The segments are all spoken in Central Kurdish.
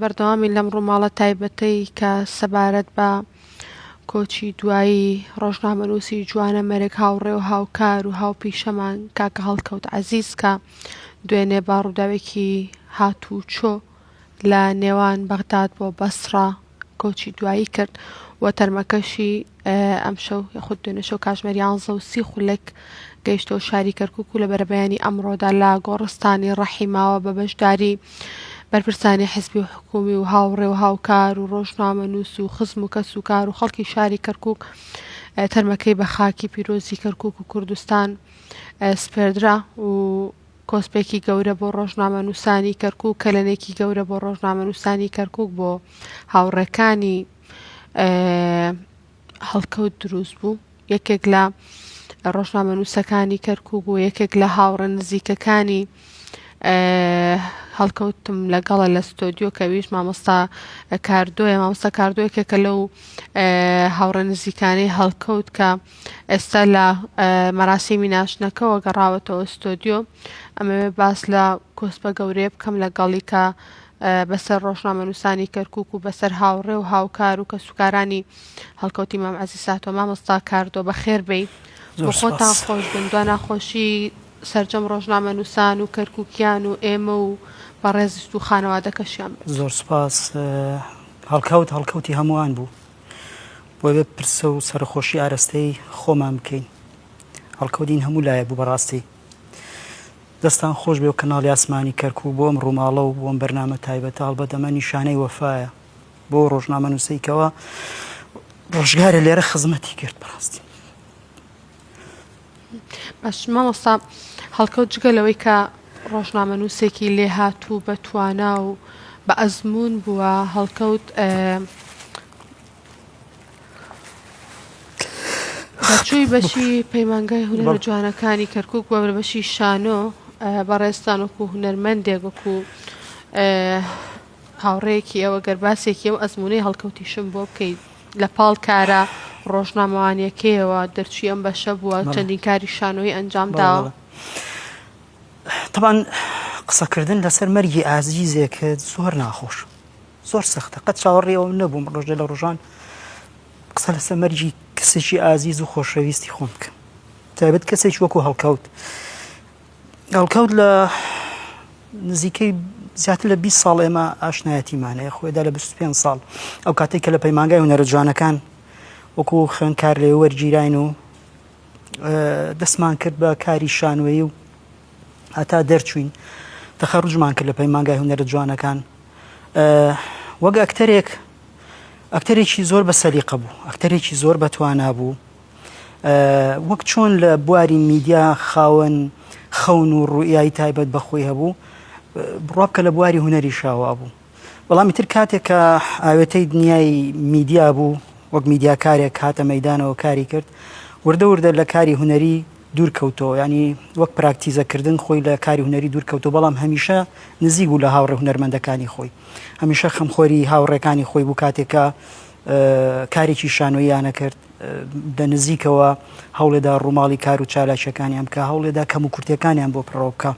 بەردەوامین لەم ڕووماڵە تایبەتەی کە سەبارەت بە کۆچی دوایی ڕۆژنامەنووسی جوانەمەرگ هاوڕێ و هاوکار و هاوپیشەمان کاکە هەڵکەوت عەزیز کە دوێنێ بە ڕووداوێکی هاتووچۆ لە نێوان بەغداد بۆ بەسڕە کۆچی دوایی کرد و تەرمەکەشی ئەمشەو یاخود دوێنێ شەو کاتژمێر 11 و سی خولەک گەیشتەوە شاری کەرکک و لە بەرەبەیانی ئەمڕۆدا لە گۆڕستانی ڕەحیماوە بە بەشداری بەرپرسانی حزبی و حکومی و هاوڕێ و هاوکار و ڕۆژنامەنووس و خزم و کەس و کار و خەڵکی شاری کەرکک تەرمەکەی بە خاکی پیرۆزی کەرکک و کوردستان سپێردرا و کۆسپێکی گەورە بۆ ڕۆژنامەنووسانی کەرکوک، کەلەنێکی گەورە بۆ ڕۆژنامەنووسانی کەرکوک بۆ هاوڕێکانی هەڵکەوت دروست بوو. یەکێک لە ڕۆژنامەنووسەکانی کەرکوک و یەکێک لە هاوڕێ نزیکەکانی هەڵکەوتم لەگەڵە لە ستۆدیۆ کە ئەویش مامۆستا کاردۆیە مامۆستا کاردۆ یەکێکە لەو هاوڕێ نزیکانەی هەڵکەوت کە ئێستا لە مەراسیمی ناشتنەکەوە گەڕاوەتەوە ستۆدیۆ ئەمەوێ باس لە کۆسپە گەورەیە بکەم لەگەڵی کە بەسەر ڕۆژنامەنووسانی کەرکک و بەسەر هاوڕێ و هاوکار و کەسوکارانی هەڵکەوتی مام عەزیز هاتووە مامۆستا کاردۆ بەخێر بێی بۆ خۆتان خۆش بن دوا ناخۆشی سەرجەم ڕۆژنامەنووسان و کەرکوکیان و ئێمە و بەڕێزت و خانەوادەکەشیان بێت. زۆر سوپاس هەڵکەوت هەڵکەوتی هەمووان بوو. بۆیە پرسە و سەرەخۆشی ئارەستەی خۆمان بکەین. هەڵکەوتین هەموو لایەک بوو بەڕاستی. دەستان خۆش بێ و کەناڵی ئاسمانی کەرکوک بۆ ئەم ڕووماڵە و بۆ ئەم بەرنامە تایبەتە هەڵبەت ئەمە نیشانەی وەفایە بۆ ڕۆژنامەنووسەی کەوا ڕۆژگارێ لێرە خزمەتی کرد بەڕاستی. باش مامۆستا هەڵکەوت جگە لەوەی کە ڕۆژنامەنووسێکی لێهاتوو بە توانا و بە ئەزموون بووە هەڵکەوت دەرچووی بەشی پەیمانگای هونەرە جوانەکانی کەرکک بووە لە بەشی شانۆ بەڕێزتان وەکو هونەرمەندێک وەکو هاوڕێیەکی ئەوە گەر باسێکی ئەو ئەزموونەی هەڵکەوتیشم بۆ بکەیت لە پاڵ کارە ڕۆژنامەوانیەکەیەوە دەرچووی ئەم بەشە بووە چەندین کاری شانۆیی ئەنجام داوە. تەبان قسەکردن لەسەر مەرگی ئازیزێکت زۆر ناخۆش زۆر سەختە قەت چاوەڕێ ئەوم نەبووم ڕۆژێ لە ڕۆژان قسە لەسەر مەرگی کەسێکی ئازیز و خۆشەویستی خۆم بکەم تایبەت کەسێکی وەکو هەڵکەوت هەڵکەوت لە نزیکەی زیاتر لە 20 ساڵ ئێمە ئاشنایەتیمان هەیە خۆیدا لە 25 ساڵ ئەو کاتێک کە لە پەیمانگای هونەرە جوانەکان وەکو خوێندکار لێ وەرگیراین و دەستمان کرد بە کاری شانۆیی و هەتا دەرچوین تەخەڕجمان کرد لە پەیمانگای هونەرە جوانەکان وەک ئەکتەرێک ئەکتەرێکی زۆر بە سەلیقە بوو ئەکتەرێکی زۆر بەتوانا بوو وەک چۆن لە بواری میدیا خاوەن خەون و ڕوئیای تایبەت بە خۆی هەبوو بڕوا بکە لە بواری هونەریشا وابوو بەڵام ئیتر کاتێک کە ئاوێتەی دنیای میدیا بوو وەک میدیاکارێک هاتە مەیدانەوە کاری کرد وردە وردە لە کاری هونەری دوور کەوتەوە ینی وەک پراکتیزەکردن خۆی لە کاری هونەری دوور کەوتەوە بەڵام هەمیشە نزیک بوو لە هاوڕێ هونەرمەندەکانی خۆی هەمیشە خەمخۆری هاوڕێکانی خۆی بوو کاتێکە کارێکی شانۆییانە کرد لە نزیکەوە هەوڵێدا ڕووماڵی کار و چالاکیەکانیان بکە هەوڵێدا کەم و کورتەکانیان بۆ پڕەوە بکە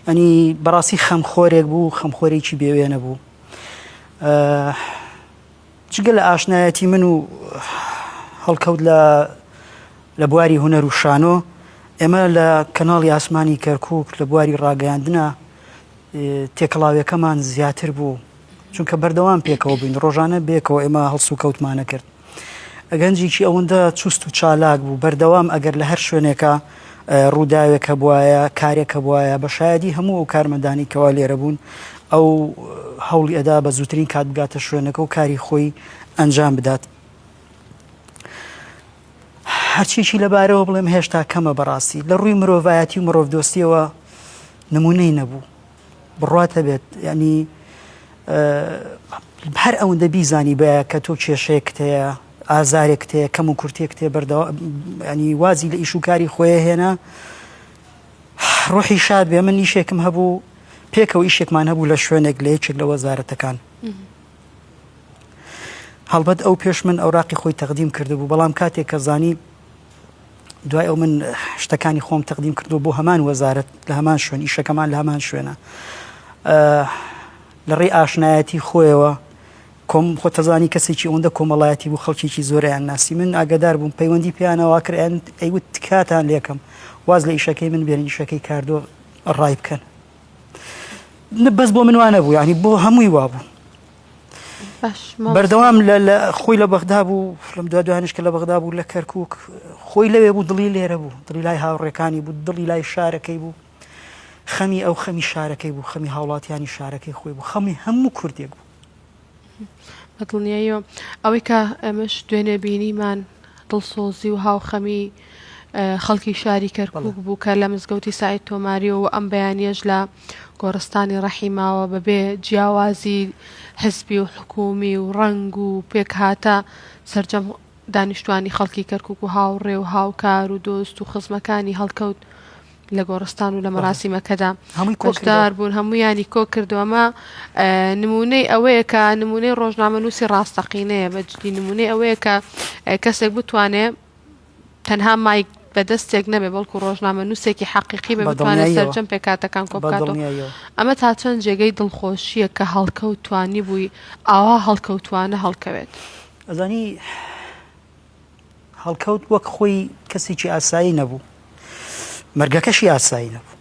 ینی بەڕاستی خەمخۆرێک بوو خەمخۆرێکی بێوێنە بوو جگە لە ئاشنایەتی من و هەڵکەوت لە لە بواری هونەر و شانۆ ئێمە لە کەناڵی ئاسمانی کەرکک لە بواری ڕاگەیاندنە تێکەڵاویەکەمان زیاتر بوو چونکە بەردەوام پێکەوە بووین ڕۆژانە بێکەوە ئێمە هەڵس و کەوتمانە کرد گەنجێکی ئەوەندە چوست و چالاک بوو بەردەوام ئەگەر لە هەر شوێنێکە ڕووداوێک هەبواە کارێک هەبواە بە شایدی هەموو ئەو کارمەندانی کەوا لێرە بوون ئەو هەوڵی ئەدا بە زووترین کات بگاتە شوێنەکە و کاری خۆی ئەنجام بدات هەرچیی لەبارەوە بڵێم هێشتا کەمە بەڕاستی لە ڕووی مرۆڤایەتی و مرۆڤدۆستیەوە نمونەی نەبوو بڕوات هەبێت ینی هەر ئەوەندە بیزانی بە کە تۆ کێشەیەکت هەیە ئازارێکت هەیە کەم و کورتێکت هەیە بەردەوە ینی وازی لە ئیش و کاری خۆی هێنا ڕۆحی شاد بێ من ئیشێکم هەبوو پێکەوە ئیشێکمان هەبوو لە شوێنێک لە یەکێک لە وەزارەتەکان هەڵبەت ئەو پێش من ئەوراقی خۆی تەقدیم کردبوو بەڵام کاتێک کە زانی دوای ئەو من شتەکانی خۆم تەقدیم کردو بۆ هەمان وەزارەت لە هەمان شوێن ئیشەکەمان لە هەمان شوێنە. لە ڕێی ئاشنایەتی خۆیەوە کۆم خۆ تەزانی کەسێکی ئەوەندە کۆمەڵایەتی بوو خەڵکێکی زۆریان ناسی من ئاگادار بووم پەیوەندی پێیانەوە کرد ئەیان ئەیوت تکاتان لێکەم واز لە ئیشەکەی من بێنن ئیشەکەی کاردۆ ڕای بکەن بەس بۆ من وا نەبوو یعنی بۆ هەمووی وابوو بەردەوام لە خۆی لە بەغدا بوو لەم دو دوانش کە لە بەغدا بوو لە کەرکک خۆی لەوێ بوو دڵی لێرە بوو دڵی لای هاوڕێکانی بوو دڵی لای شارەکەی بوو خەمی ئەو خەمی شارەکەی بوو خەمی هاوڵاتیانی شارەکەی خۆی بوو خەمی هەموو کوردێک بوو. بە دڵنیاییەوە ئەوەی کە ئێمەش دوێنێ بینیمان دڵسۆزی و هاوخەمی خەڵکی شاری کەرکک بوو کە لە مزگەوتی سعید تۆماریەوە و ئەم بەیانیەش لە گۆڕستانی ڕەحیماوە بەبێ جیاوازی حزبی و حکومی و ڕەنگ و پێکهاتە سەرجەم دانیشتوانی خەڵکی کەرکک و هاوڕێ و هاوکار و دۆست و خزمەکانی هەڵکەوت لە گۆڕستان و لە مەراسیمەکەدا بەشدار بوون هەمویانی کۆ کردو ئەمە نمونەی ئەوەیە کە نمونەی ڕۆژنامەنووسی ڕاستەقینەیە بە جدی نمونەی ئەوەیە کە کەسێک بتوانێ تەنها مایک بە دەستێک نەبێ بەڵکو ڕۆژنامە نووسێکی حەقیقی بێ بتوانێت سەرجەم پێکاتەکان کۆ بکاتەوە ئەمە تا چەند جێگەی دڵخۆشیە کە هەڵکەوت توانی بووی ئاوا هەڵکەوتوانە هەڵکەوێت. ئەزانی هەڵکەوت وەک خۆی کەسێکی ئاسایی نەبوو مەرگەکەشی ئاسایی نەبوو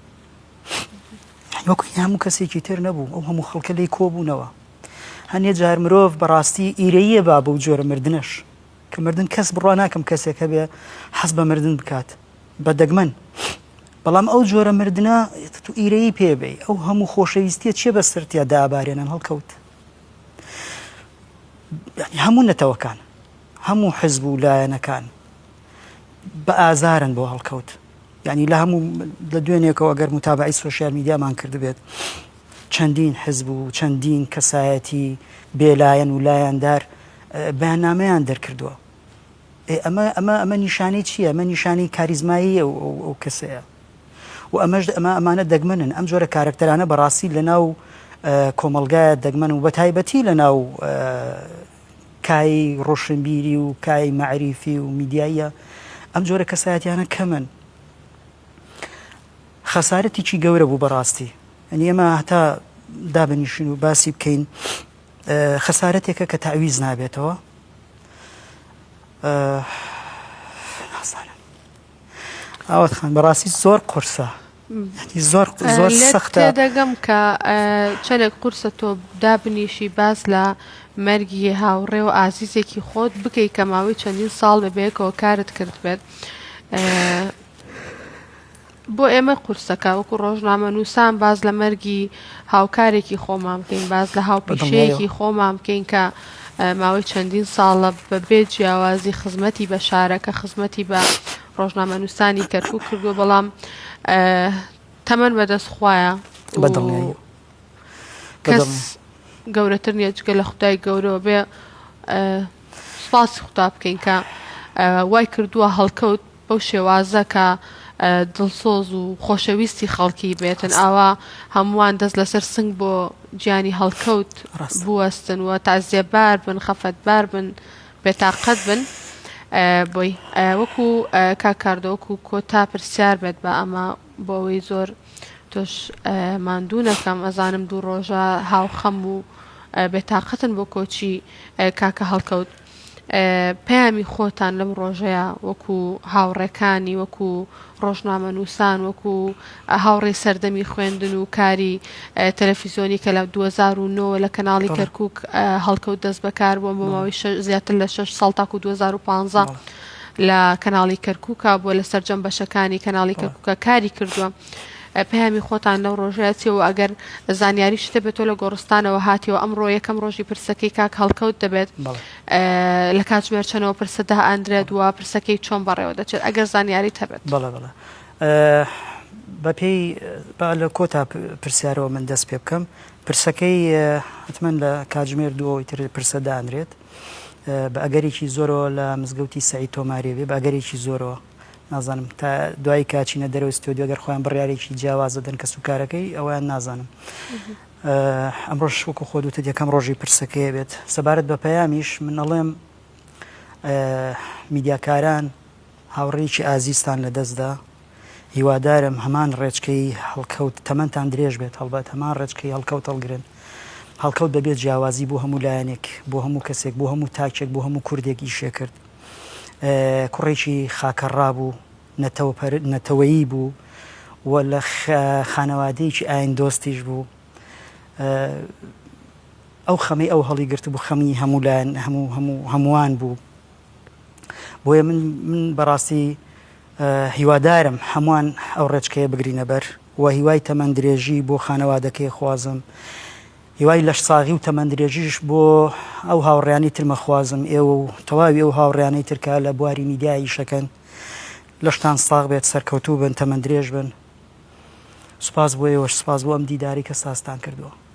وەکو هەموو کەسێکی تر نەبوو ئەو هەموو خەڵکە لی کۆبوونەوە هەنێ جار مرۆڤ بەڕاستی ئیرەیە با بەو جۆرە مردنەش کە مردن کەس بڕوا ناکەم کەسێک هەبێ حەز بە مردن بکات بە دەگمەن بەڵام ئەو جۆرە مردە تو ئیرەیی پێبەی ئەو هەموو خۆشەویستیە چێ بەسەرتیا دابارێنن هەڵکەوت هەموو نەتەوەکان هەموو حزب و لایەنەکان بە ئازارن بۆ هەڵکەوت یعنی لە هەموو لە دوێنێکەوە گەر متابعی سۆشیال میدیامان کردبێت چەندین حزب و چەندین کەسایەتی بێلایەن و لایەندار بەیاننامەیان دەرکردووە ئەمە ئەمە ئەمە نیشانەی چییە ئەمە نیشانەی کاریزمایی ئەو کەسەیە و ئەمەش ئەمە ئەمانە دەگمەنن ئەم جۆرە کارەکتەرانە بەڕاستی لە ناو کۆمەڵگایە دەگمەن و بەتایبەتی لە ناو کای ڕۆشنبیری و کای مەعریفی و میدیاییە ئەم جۆرە کەسایەتیانە کەمن خەسارەتێکی گەورە بوو بەڕاستی ئەنی ئێمە هەتا دابنیشین و باسی بکەین خەسارەتێکە کە تاویز نابێتەوە نازانم ئاوات خان بەڕاستی زۆر قورسە زۆر زۆر سەختە دەگەم کە چەندێک قورسە تۆ دابنیشی باس لە مەرگی هاوڕێ و ئازیزێکی خۆت بکەی کە ماوەی چەندین ساڵ بەبێکەوە کارت کرد بێت بۆ ئێمە قورسەکە وەکو ڕۆژنامە نووسان باز لە مەرگی هاوکارێکی خۆمان بکەین باز لە هاوپیشەیەکی خۆمان بکەین کە ماوەی چەندین ساڵە بە بێ جیاوازی خزمەتی بە شارەکە خزمەتی بە ڕۆژنامەنووسانی کەرکوک کردووە بەڵام تەمەن بەدەست خوایە کەس گەورەتر نییە جگە لە خدای گەورەوە بێ سپاسی خدا بکەین کە وای کردووە هەڵکەوت بەو شێوازە کە دڵسۆز و خۆشەویستی خەڵکی بێتن ئاوا هەمووان دەست لەسەر سنگ بۆ گیانی هەڵکەوت بوەستن و تازیەبار بن خەفەتبار بن بێتاقەت بن بۆی وەکو کاک کاردۆ وەکو کۆتا پرسیار بێت بە ئەمە بۆ ئەوەی زۆر تۆش ماندوو نەکەم ئەزانم دوو ڕۆژە هاوخەم و بێتاقەتن بۆ کۆچی کاکە هەڵکەوت پەیامی خۆتان لەم ڕۆژەیا وەکو هاوڕێکانی وەکو ڕۆژنامەنووسان وەکو هاوڕێی سەردەمی خوێندن و کاری تەلەفیزیۆنی کە لە 2009 لە کەناڵی کەرکک هەڵکەوت دەست بەکار بووە بۆ ماوەی زیاتر لە 6 ساڵ تاکو 2015 لە کەناڵی کەرکووکە بۆ لە سەرجەم بەشەکانی کەناڵی کەرکووکە کاری کردووە. پەیامی خۆتان لەو ڕۆژەیە چیە و ئەگەر زانیاری شتە بێت تۆ لە گۆڕستانەوە هاتیەوە ئەمڕۆ یەکەم ڕۆژی پرسەکەی کاک هەڵکەوت دەبێت لە کاتژمێر چەنەوە پرسە دائەندرێت و پرسەکەی چۆن بەڕێوە دەچێت ئەگەر زانیاریت هەبێت. بەڵێ بەڵێ بەپێی با لە کۆتا پرسیارەوە من دەست پێ بکەم پرسەکەی حتمما لە کاتژمێر دووەوەی تر پرسە دانرێت بە ئەگەرێکی زۆرەوە لە مزگەوتی سەعید تۆمارێ بێ بە ئەگەرێکی زۆرەوە نازانم تا دوایی کاچینە دەرەوەی ستۆدیۆ گەر خۆیان بڕیارێکی جیاواز دەدەن کەس و کارەکەی ئەویان نازانم ئەمڕۆش وەکو خۆ دوتت یەکەم ڕۆژی پرسەکەی بێت سەبارەت بە پەیامیش من ئەڵێم میدیاکاران هاوڕێکی ئازیزتان لەدەستدا هیوادارم هەمان ڕێچکەی هەڵکەوت تەمەنتان درێژ بێت هەڵبەت هەمان ڕێچکەی هەڵکەوت هەڵگرن. هەڵکەوت بەبێ جیاوازی بۆ هەموو لایەنێک، بۆ هەموو کەسێک، بۆ هەموو تاکێک، بۆ هەموو کوردێک ئیشێ کرد. کوڕێکی خاکەڕا بوو، نەتەوەیی بوو و لە خانەوادەیەکی ئایندۆستیش بوو. ئەو خەمەی ئەو هەڵیگرتبوو خەمی هەموو لایەن هەموو هەموو هەمووان بوو. بۆیە من من بەڕاستی هیوادارم هەمووان ئەو ڕێچکەیە بگرینە بەر و هیوای تەمەن درێژی بۆ خانەوادەکەی خوازم هیوای لەشساغی و تەمەن درێژیش بۆ ئەو هاوڕیانی ترمە خوازم ئێوە و تەواوی ئەو هاوڕیانەی ترکە لە بواری میدیا ئیشەکەن لەشتان ساغ بێت سەرکەوتوو بن تەمەن درێژ بن سوپاس بۆ ئێوەش سوپاس بۆ ئەم دیداری کە سازتان کردووە.